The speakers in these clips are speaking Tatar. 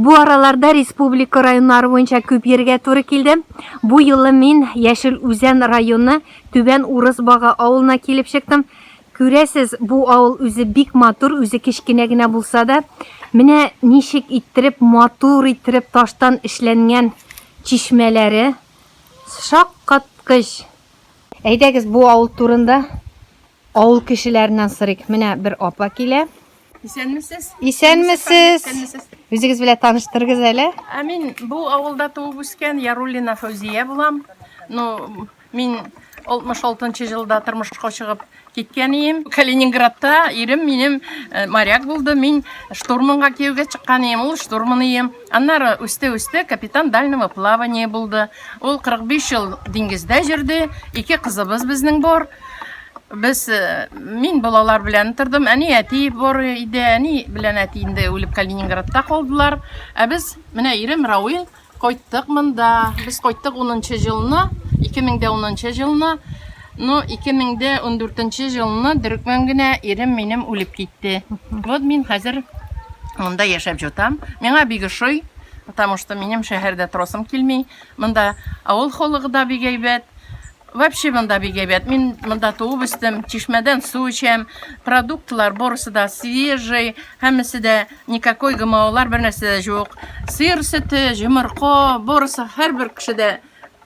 Бу араларда республика районнары буенча күп йөрергә туры килде. Бу юлы мин Яшел Үзән районы Түбән Урыс Бага авылына килеп чыктым. Күрәсез, бу авыл үзе бик матур, үзе кечкенә генә булса да, менә ничек иттереп, матур иттереп таштан эшләнгән чишмәләре шаккаткыч. Әйдәгез, бу авыл турында авыл кешеләреннән сорыйк. Менә бер апа килә. Исәнмесез? Исәнмесез. Исәнмесез. Үзегез белән таныштырыгыз әле. Ә мин бу авылда туып үскән Яруллина Фәүзия булам. Ну, мин 66 елда тормышка чыгып киткән ием. Калининградта ирем минем э, моряк булды. Мин штурманга кияүгә чыккан ием, ул штурман ием. Аннары үсте-үсте капитан дальнего плавания булды. Ул 45 ел диңгездә йөрде. Ике кызыбыз безнең бар. Без э, мин балалар белән тордым. Әни, әти бар иде. Әни белән әти инде үлеп Калининградта калдылар. Ә без менә ирем Рауил кайттык монда. Без кайттык 10 елны, 2010 елны. Ну, 2014 елны дөрекмән генә ирем минем үлеп китте. Вот мин хәзер монда яшәп ятам. Миңа бик ошый, потому что минем шәһәрдә торасым килми. Монда авыл халыгы да бик әйбәт. Вообще монда бик әйбәт. Мин монда туып үстем, чишмәдән су эчәм. Продуктлар барысы да свежий, һәммәсе дә никакой ГМОлар бер нәрсә дә юк. Сыер сөте, йомырка, барысы һәрбер кешедә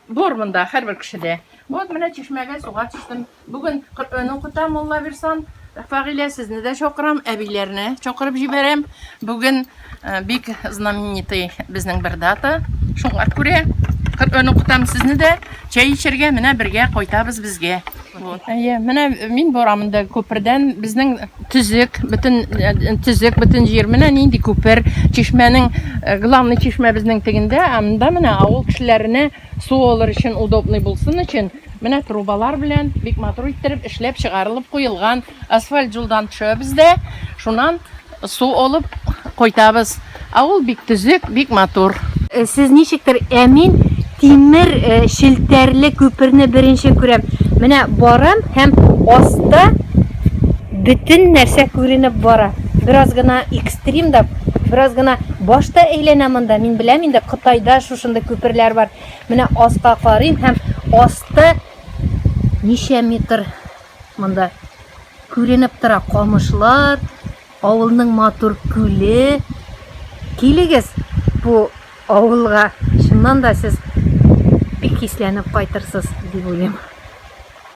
бар монда, һәрбер кешедә. Вот менә чишмәгә суга төштем. Бүген Коръән укытам, Алла бирсан. Фагыйлә, сезне дә чакырам, әбиләрне чакырып җибәрәм. Бүген э, бик знаменитый безнең бер дата. Шуңа күрә Коръән укытам сезне дә. Чәй эчәргә менә бергә кайтабыз безгә. Вот. Әйе, менә мин барам инде күпердән. Безнең төзек, бөтен э, төзек, бөтен җир. Менә нинди күпер. Чишмәнең э, главный чишмә безнең тегендә, ә монда менә авыл кешеләренә су алыр өчен удобный булсын өчен менә трубалар белән бик матур иттереп эшләп чыгарылып куелган. Асфальт юлдан төшәбез дә, шуннан су алып кайтабыз. Авыл бик төзек, бик матур. Э, сез ничектер, ә мин тимер э, челтәрле күперне беренче күрәм. Менә барам һәм аста бөтен нәрсә күренеп бара. Бераз гына экстрим да, бераз гына баш та әйләнә монда. Мин беләм инде Кытайда шушындый күперләр бар. Менә аска карыйм һәм аста ничә метр монда күренеп тора камышлар, авылның матур күле. Килегез бу авылга. Чыннан да сез бик хисләнеп кайтырсыз дип уйлыйм.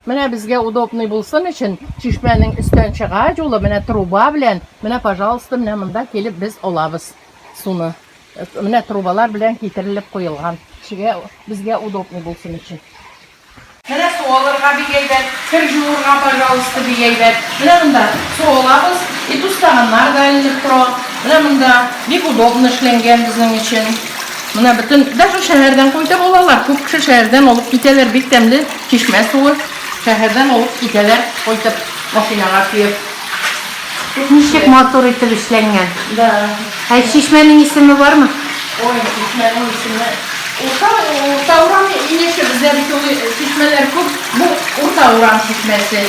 Менә безгә удобный булсын өчен чишмәнең өстән чыга юлы менә труба белән, менә пожалуйста, менә монда килеп без алабыз суны. Менә трубалар белән китерелеп куелган. Кешегә безгә удобный булсын өчен. Менә су алырга бик әйбәт, кер җуырга, пожалуйста, бик әйбәт. Менә монда су алабыз, и тустаганнар да эленеп тора. Менә монда бик удобно эшләнгән безнең өчен. Менә бөтен, даже шәһәрдән кайтып алалар. Күп кеше шәһәрдән алып китәләр, бик тәмле чишмә суы. Шәһәрдән алып китәләр, кайтып машинага төяп. Ничек матур итеп эшләнгән. Да. Ә чишмәнең исеме бармы? Ой, чишмәнең исеме. Урта, урта урам инеше, бездә бит ул чишмәләр күп. Бу урта урам чишмәсе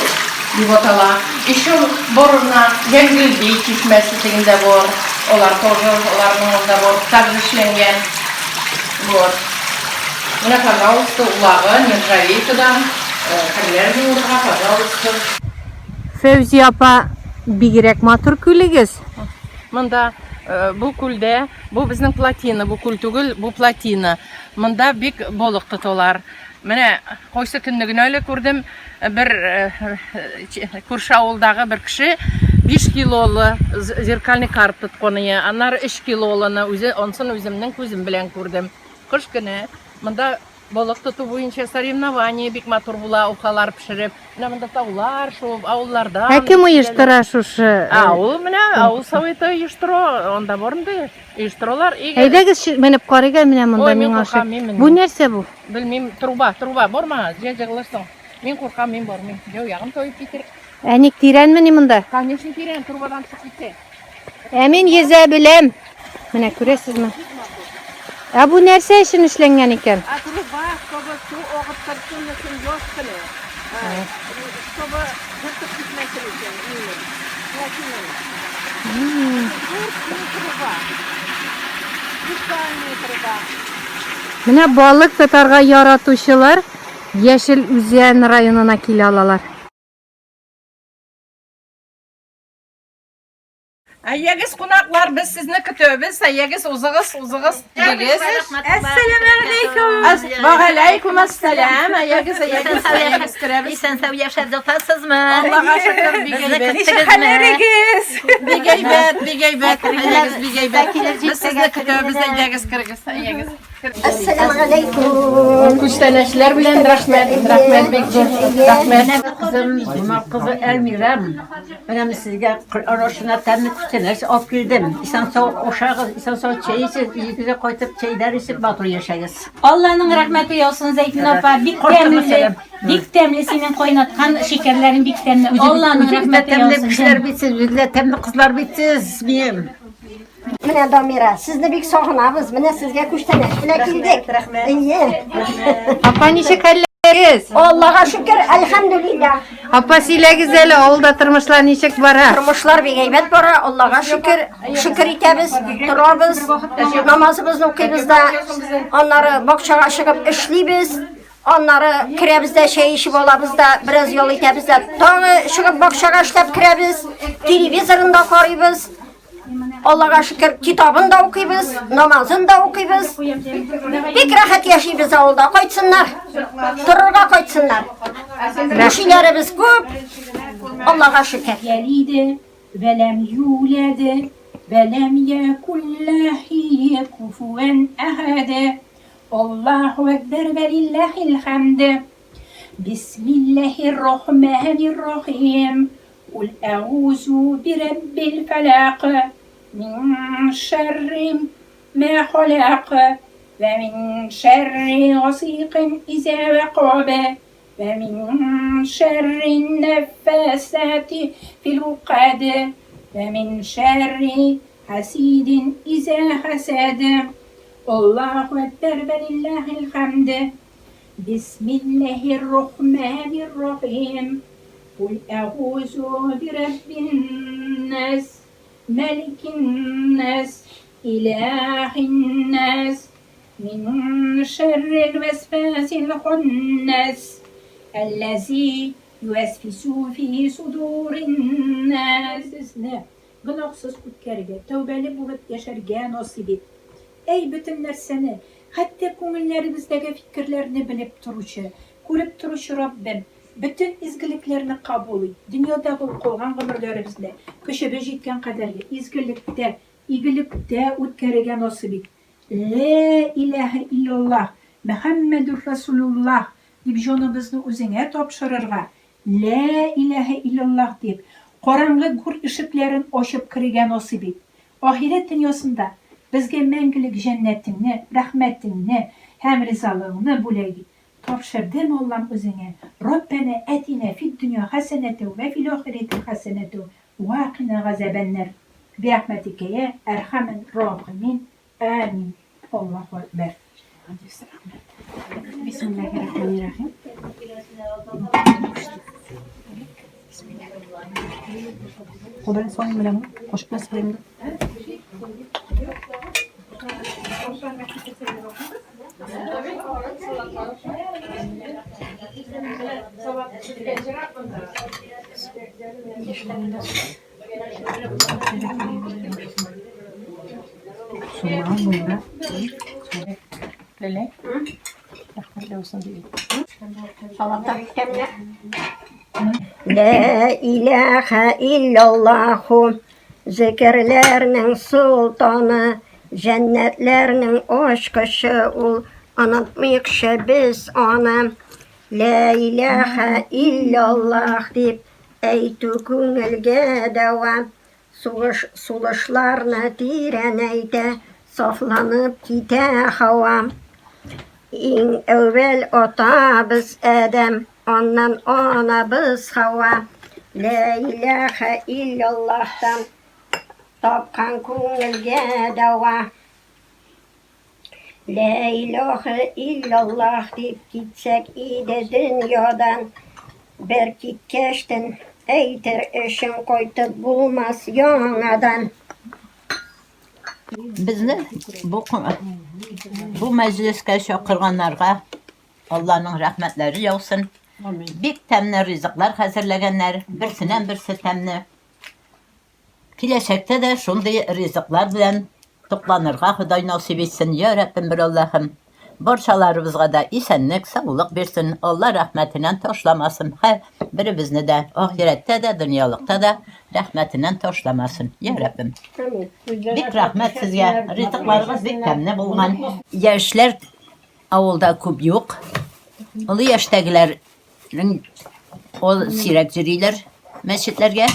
дип атала. Еще бар менә Җәңгелби чишмәсе тегендә бар. Алар тоже, аларның анда бар. Также эшләнгән. Вот. Менә, пожалуйста, улагы, нержавейкадан, э, керләр юырга, пожалуйста. Фәүзия апа, бигрәк матур күлегез. Монда э, бу күлдә, бу безнең плотина, бу күл түгел, бу плотина. Монда бик балык тоталар. Менә кайсы көнне генә әле күрдем, бер э, күрше авылдагы бер кеше 5 килолы зеркальный карп тоткан ие. Аннары 3 килолыны үзе, ансын үземнең күзем белән күрдем. Кыш көне монда Балык тоту буенча соревнование бик матур була, ухалар пешереп. Менә монда таулар шуып, авыллардан. Ә кем оештыра шушы? Ә, ул менә авыл советы оештыра, анда бар инде, оештыралар. Әйдәгез менеп карыйк әле менә монда миңа ошый. Бу нәрсә бу? Белмим, труба, труба, барма, җә җыгылырсың. Мин куркам, мин бармыйм. Җәү ягым тоеп китер. Ә ник тирәнмени монда? Конечно, тирән, трубадан төшеп китсә. Ә мин йөзә беләм. Менә күрәсезме? Ә бу нәрсә өчен эшләнгән икән? Ә труба, чтобы су агып торсын өчен яз көне. Чтобы ертып китмәсен өчен, мине. Плотинаны. Зур труба. Менә балык тотарга яратучылар Яшел Үзән районына килә алалар. Әйегез, кунаклар, без сезне көтәбез. Әйегез, узыгыз, узыгыз, килегез. Әссәламәгаләйкүм. Вәгаләйкүм әссәлам. Әйегез, әйегез, әйегез, керәбез. Исән сау яшәп ятасызмы? Аллага шөкер, бик әйбәт. Ничек хәлләрегез? Бик әйбәт, бик әйбәт. Әйегез, бик әйбәт. Без сезне көтәбез, әйдәгез, керегез, әйегез. Әссәламәгаләйкүм. Күчтәнәчләр белән рәхмәт, рәхмәт бик зур. Рәхмәт. Кызым, Гомәр кызы Әлмирам. Менә мин сезгә Коръән ашына тәмле күчтәнәч алып килдем. Исән-сау ашагыз, исән-сау чәй эчегез, өегезгә кайтып чәйләр эчеп матур яшәгез. Алланың рәхмәте яусын, Зәйтүн апа, бик тәмле, бик тәмле синең кайнаткан шикәрләрең бик тәмле. Алланың Үзегез дә рәхмәте тәмле яусын. кешеләр бит сез, үзегез дә тәмле кызлар бит сез, минем. Менә Дамира, сезне бик сагынабыз. Менә сезгә күчтәнәч белән килдек. Рәхмәт. Әйе. Апа, ничек хәлләрегез? Аллага шөкер, әлхәмдүлилләһ. Апа, сөйләгез әле, авылда тормышлар ничек бара? Тормышлар бик әйбәт бара, Аллага шөкер. Шөкер итәбез, торабыз, намазыбызны укыйбыз да, аннары бакчага чыгып эшлибез. Аннары керәбез дә чәй эчеп алабыз да, бераз ял итәбез дә, тагы чыгып бакчага эшләп керәбез, телевизорын да карыйбыз. Аллага шөкер, китабын да укыйбыз, намазын да укыйбыз. Бик рәхәт яшибез авылда. Кайтсыннар. Торырга кайтсыннар. Кешеләребез күп. Аллага шөкер. Ялиде, вәләм юләде, вәләм якулләхи куфуән әхәде. Аллаһу әкбәр вәлилләһил хәмде. Бисмилләһир рахманир рахим. Кул әгузу бирәббил фәләк, мин шәрри мә халәк, вә мин шәрри гасыйкин изә вәкаб, вә мин шәрри нәффәсәти фил укад, вә мин шәрри хәсидин изә хәсәд. Аллаһу әкбәр вә лилләһил хәмд. Бисмилләһир рахманир рахим. Кул әгузу бирәббин нас, мәликин нас, иләһин нас, мин шәррил вәсвәсил ханнас, әлләзи юәсвису фи судурин нас. Безне гөнаһсыз үткәрергә, тәүбәле булып яшәргә насыйп ит. Әй, бөтен нәрсәне, хәтта күңелләребездәге фикерләрне белеп торучы, күреп торучы Раббем, бөтен изгелекләрне кабул ит, дөньядагы калган гомерләребезне көчебез җиткән кадәрге изгелектә, игелектә үткәрергә насыйп ит. Лә иләһә илляллаһ, Мөхәммәдүр Расүлуллаһ дип җаныбызны үзеңә тапшырырга, Лә иләһә илляллаһ дип, караңгы гүр ишекләрен ачып керергә насыйп ит. Ахирәт дөньясында безгә мәңгелек җәннәтеңне, рәхмәтеңне һәм ризалыгыңны бүләк ит. Тапшырдым, Аллам, үзеңә. Раббәнә әтинә фид-дөнья хәсәнәтәү вә фил-ахирәти хәсәнәтәү вә кина газәбәннәр. Бирәхмәтикә йә әрхәмәр рахимин. Амин. Аллаһу әкбәр. Бисмиллахир-рахманир-рахим. Кул белән салыйм белән, кашык белән салыйм да. Ләлә. Рәхмәтле булсын дип. Лә иләһә илляллаһу, зикерләрнең солтаны, җәннәтләрнең ачкычы ул, онытмыйкчы без аны. Лә иләһә илляллаһ дип әйтү күңелгә дәва, Сугыш сулышларны тирәнәйтә, Сафланып китә һава. Иң әүвәл атабыз Адәм, Аннан анабыз Хава. Лә иләһә илляллаһтан Тапкан күңелгә дәва. Лә илаһе илляллаһ дип китсәк иде дөньядан. Бер киткәчтен, әйтер өчен кайтып булмас яңадан. Безне бу бу мәҗлескә чакырганнарга Алланың рәхмәтләре яусын. Бик тәмле ризыклар хәзерләгәннәр, берсеннән берсе тәмле. Киләчәктә дә шундый ризыклар белән тукланырга Ходай насыйп итсен, я Рәббем бер Аллаһым. Барчаларыбызга да исәнлек, саулык бирсен, Алла рәхмәтеннән ташламасын, һәр беребезне дә ахирәттә дә, дөньялыкта да рәхмәтеннән ташламасын, я Рәббем. Бик рәхмәт сезгә, ризыкларыгыз бик тәмле булган. Яшьләр авылда күп юк. Олы яшьтәгеләр Ул сирәк йөриләр мәчетләргә.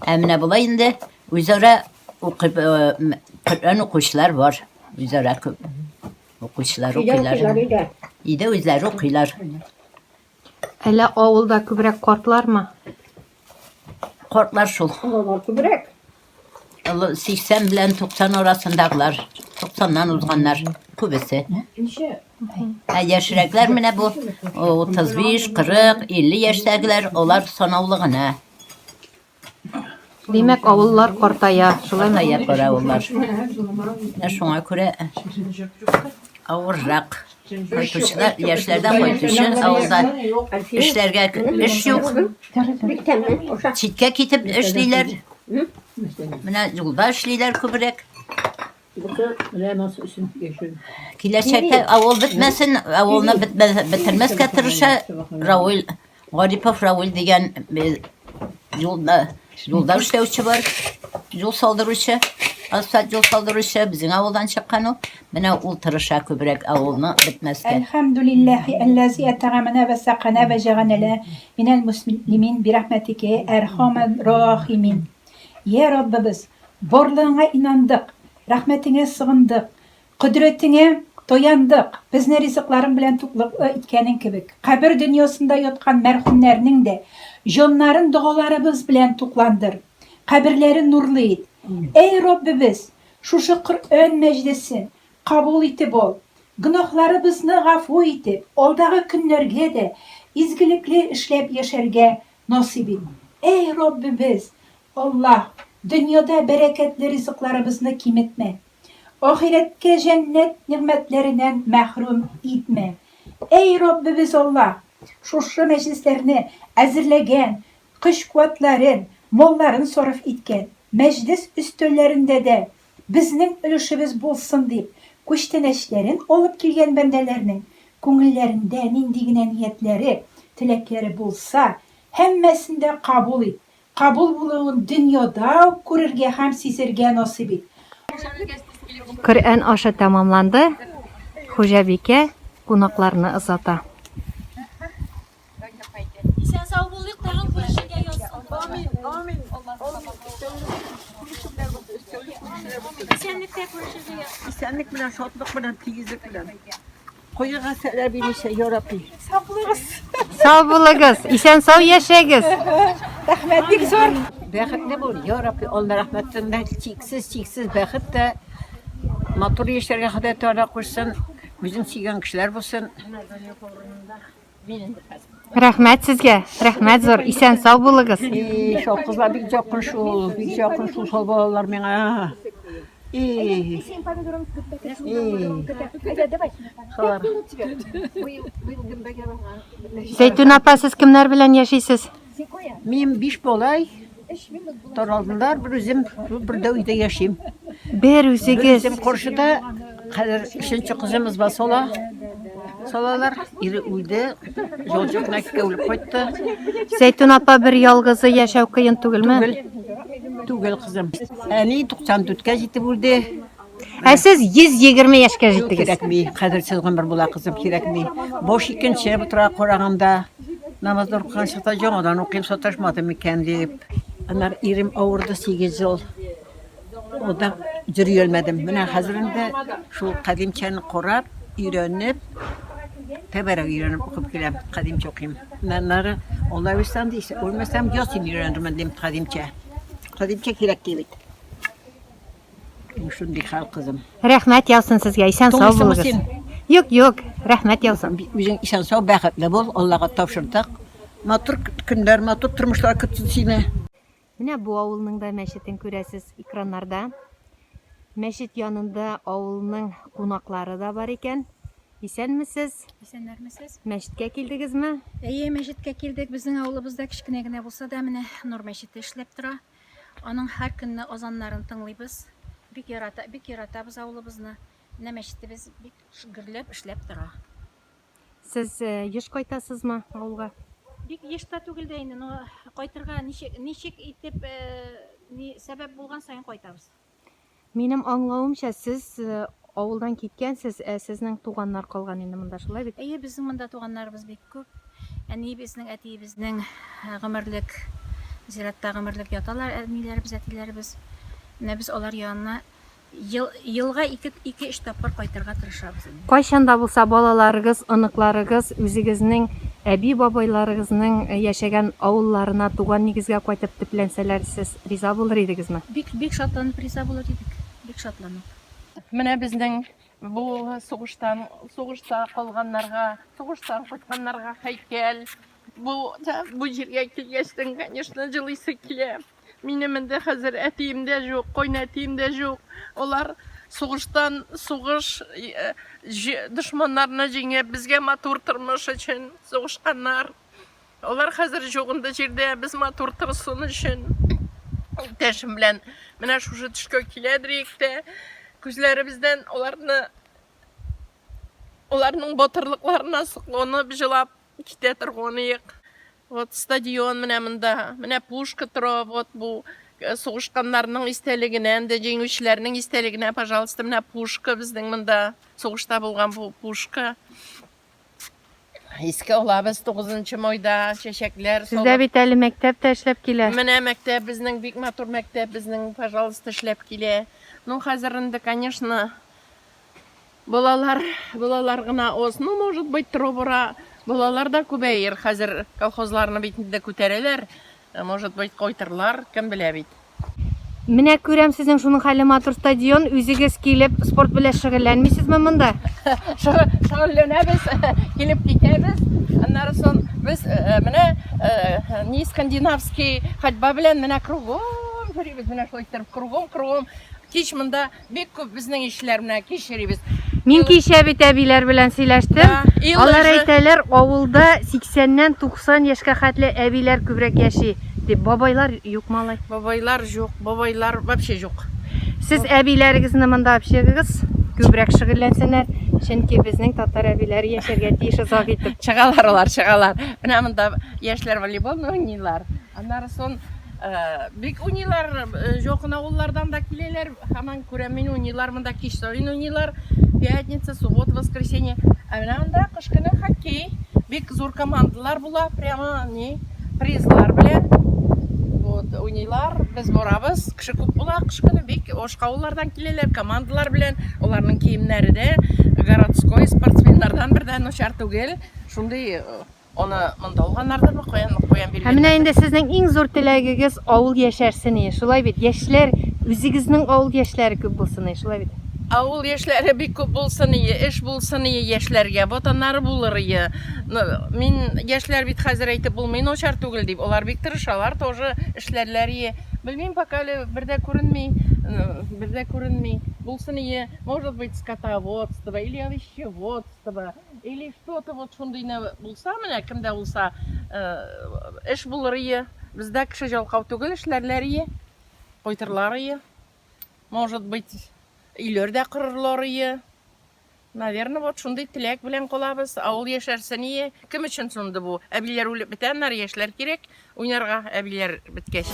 Ә менә болай инде үзара укып, э, Коръән укучылар бар. Үзара күп укучылар укыйлар. Өйдә үзләре укыйлар. Әллә авылда күбрәк картлармы? Картлар шул. Олылар күбрәк. Олы 80 белән 90 арасындагылар, 90-нан узганнар күбесе. Ә яшьрәкләр менә бу 35, 40, 50 яшьтәгеләр, алар санаулы гына. Димәк, авыллар картая, шулаймы? Картая бара авыллар. Менә шуңа күрә авыррак. Кайтучылар, яшьләрдән кайтучы авылда эшләргә эш юк. Читкә китеп эшлиләр. Менә юлда эшлиләр күбрәк. Киләчәктә авыл бетмәсен, авылны бетермәскә тырыша Равил Гарипов Равил дигән юлда юлда эшләүче бар, юл салдыручы, асфальт юл салдыручы, безнең авылдан чыккан ул. Менә ул тырыша күбрәк авылны бетмәскә. Әлхәмдүлилләһи әлләзи әтгамәнә вә сәканә вә җәганәлә минәл мөслимин бирәхмәтикә йә әрхәмәр рахимин. Йә Раббыбыз, барлыгыңа инандык, рәхмәтеңә сыгындык, Кодрәтеңә таяндык, безне ризыкларың белән туклыклы иткәнең кебек, кабер дөньясында яткан мәрхүмнәрнең дә җаннарын догаларыбыз белән тукландыр, каберләрен нурлы ит. Әй Раббебез, шушы Коръән мәҗлесен кабул итеп ал, гөнаһларыбызны гафу итеп, алдагы көннәргә дә изгелекле эшләп яшәргә насыйп ит. Әй Раббебез, Аллаһ, дөньяда бәрәкәтле ризыкларыбызны киметмә. Ахирәткә җәннәт нигъмәтләреннән мәхрүм итмә. Әй Раббебез Аллаһ! Шушы мәҗлесләрне әзерләгән, көч-куәтләрен, малларын сарыф иткән, мәҗлес өстәлләрендә дә безнең өлешебез булсын дип, күчтәнәчләрен алып килгән бәндәләрнең күңелләрендә нинди генә ниятләре, теләкләре булса, һәммәсен дә кабул ит, Кабул булуын дөньяда ук күрергә һәм сизергә насыйп ит. Коръән ашы тәмамланды, хуҗабикә кунакларны озата. Исән-сау булыйк, тагын күрешергә язсын. Амин, амин. Исәнлектә күрешергә язсын. Исәнлек белән, шатлык белән, тигезлек белән. Кайгы хәсрәтләр бирмичә, я Рабби. Сау булыгыз. Сау булыгыз, исән-сау яшәгез. Рәхмәт бик зур. Бәхетле бул, я Рабби, Алла рәхмәтеннән чиксез, чиксез бәхет тә матур яшәргә Ходай Тәгалә кушсын, үзең сөйгән кешеләр булсын. Рәхмәт сезгә, рәхмәт зур, исән-сау булыгыз. И, шул кызлар бик якын шул, бик якын шул шул балалар миңа. И. Шулар. Зәйтүн апа, сез кемнәр белән яшисез? Мин биш балай таралдылар, бер үзем бер дә өйдә яшим. Бер үзегез. Бер үзем каршыда хәзер өченче кызым изба сала. Салалар. Ире үлде. Юлчы кенә үлеп кайтты. Зәйтүн апа бер ялгызы яшәү кыен түгелме? Түгел. Түгел кызым. Әни 94-кә җитеп үлде. Ә сез 120 яшькә җиттегез. Кирәкми. Хәзер гомер була, кызым, кирәкми. Баш икенче бутыра караганда намазны укыган чакта яңадан укыйм, саташмадым микән дип. Аннары ирем авырды 8 ел. Ул да йөри алмадым. Менә хәзер инде шул кадимчәне карап, өйрәнеп, тәбәрәк өйрәнеп укып киләм, кадимчә укыйм. Аннары Алла бирсә, үлмәсәм, ясин өйрәнермен дим кадимчә. Кадимчә кирәк ди бит. Шундый хәл, кызым. Рәхмәт яусын сезгә, исән сау булыгыз. Юк, юк, рәхмәт яусын. Үзең исән сау, бәхетле бул, Аллага тапшырдык. Матур көннәр, матур тормышлар көтсен сине. Менә бу авылның да мәчетен күрәсез экраннарда. Мәчет янында авылның кунаклары да бар икән. Исәнмесез? Исәннәрмесез? Мәчеткә килдегезме? Әйе, мәчеткә килдек. Безнең авылыбызда кечкенә генә булса да, менә Нур мәчете эшләп тора. Аның һәр көнне азаннарын тыңлыйбыз. Бик ярата, бик яратабыз авылыбызны. Менә мәчетебез бик гөрләп эшләп тора. Сез э, еш кайтасызмы авылга? Бик еш та түгел дә инде, но кайтырга ничек, ничек итеп э, ни сәбәп булган саен кайтабыз. Минем аңлавымча, сез э, авылдан киткәнсез, ә сезнең туганнар калган инде монда, шулай бит? Әйе, безнең монда туганнарыбыз бик күп. Әниебезнең, әтиебезнең э, гомерлек зиратта гомерлек яталар әниләребез, әтиләребез. Менә без алар янына Ел, елга ике, ике-өч тапкыр кайтырга тырышабыз инде. Кайчан да булса балаларыгыз, оныкларыгыз үзегезнең әби-бабайларыгызның яшәгән авылларына, туган нигезгә кайтып төпләнсәләр, сез риза булыр идегезме? Бик, бик шатланып риза булыр идек. Бик шатланып. Менә безнең бу сугыштан, сугышта калганнарга, сугыштан кайтканнарга һәйкәл. Бу, бу җиргә килгәчтен, конечно, җылыйсы килә. Минем инде хәзер әтием дә юк, кайнәтием дә юк. Алар сугыштан, сугыш э, дошманнарны җиңеп, безгә матур тормыш өчен сугышканнар. Алар хәзер юк инде җирдә, без матур торсын өчен. Иптәшем белән менә шушы төшкә киләдер тә, күзләребездән аларны аларның батырлыкларына сокланып, җылап китә торганыек. Вот стадион менә монда, менә пушка тора, вот бу э, сугышканнарның истәлегенә, инде җиңүчеләрнең истәлегенә, пожалуйста, менә пушка безнең монда, сугышта булган бу пушка. Искә алабыз 9 майда чәчәкләр Сездә бит әле мәктәп тә эшләп килә. Менә мәктәп безнең бик матур мәктәп безнең, пожалуйста, эшләп килә. Ну, хәзер инде, конечно, Балалар, балалар гына аз. Ну, может быть, тора-бара балалар да күбәер. Хәзер колхозларны бит инде күтәрәләр. Э, может быть, кайтырлар, кем белә бит. Менә күрәм сезнең шуның хәле матур стадион. Үзегез килеп спорт белән шөгыльләнмисезме монда? Шөгыльләнәбез, килеп китәбез. Аннары соң без э, менә э, не скандинавский ходьба белән менә кругом йөрибез. Менә шулай итеп кругом, кругом. Кич монда Бик күп безнең ишләр менә кич йөрибез. Мин кичә бит әбиләр белән сөйләштем. Алар әйтәләр, авылда 80-нән 90 яшькә хәтле әбиләр күбрәк яши дип. Бабайлар юк малай. Бабайлар юк, бабайлар вообще юк. Сез әбиләрегезне монда алып чыгыгыз, күбрәк шөгыльләнсеннәр, чөнки безнең татар әбиләре яшәргә тиеш озак итеп. Чыгалар алар, чыгалар. Менә монда яшьләр волейбол уйныйлар. Аннары сон Бик уйныйлар, якын авыллардан да киләләр. Һаман күрәм мин уйныйлар монда кич саен уйныйлар. Пятница, суббота, воскресенье. Ә менә монда кыш көне хоккей. Бик зур командалар була, прямо ни призлар белән. Вот, уйныйлар, без барабыз. Кеше күп була кыш көне, бик башка авыллардан киләләр, командалар белән. Аларның киемнәре дә городской спортсменнардан бер дә начар түгел. Шундый Аны монда алганнардырмы, каян, каян биргәннәр? Ә менә инде сезнең иң зур теләгегез авыл яшәрсен ие, шулай бит? Яшьләр, үзегезнең авыл яшьләре күп булсын ие, шулай бит? Авыл яшьләре бик күп булсын ие, эш булсын ие яшьләргә, вот аннары булыр ие. Мин яшьләр бит хәзер әйтеп булмый начар түгел дип, алар бик тырышалар, тоже эшләрләр ие. Белмим, пока әле бер дә күренми, бер дә күренми. Булсын ие, может быть, скотоводство или овощеводство. Или что-то вот шундыйны булса, менә кемдә булса, э, эш булыр ие. Бездә кеше жалкау түгел, эшләрләр ие, кайтырлар ие. Может быть, өйләр дә корырлар ие. Наверное, вот шундый теләк белән калабыз. Авыл яшәрсен ие. Кем өчен шунды бу? Әбиләр үлеп бетә, аннары яшьләр кирәк уйнарга, әбиләр беткәч.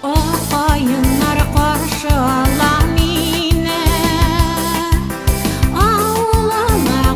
Ак каеннар каршы ала мине, Авылыма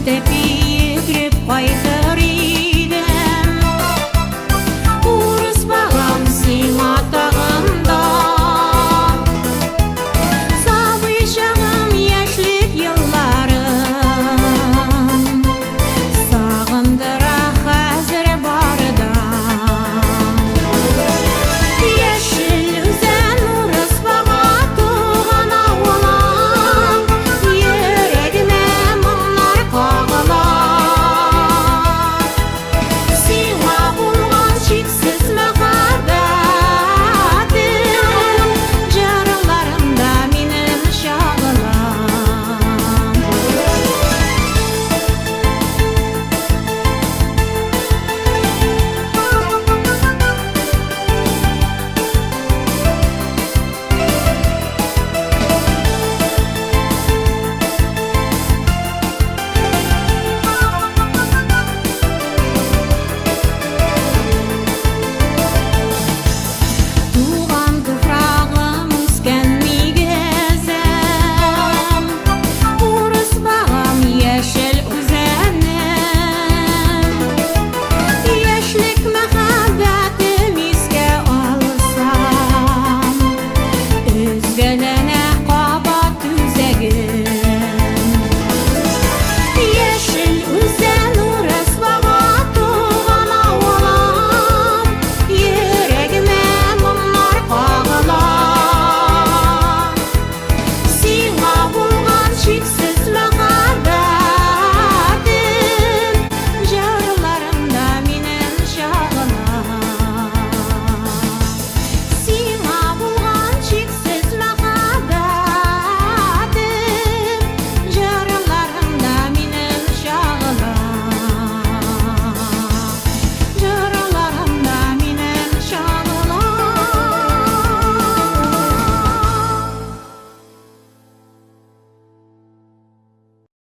Тәпи йөгереп кайта.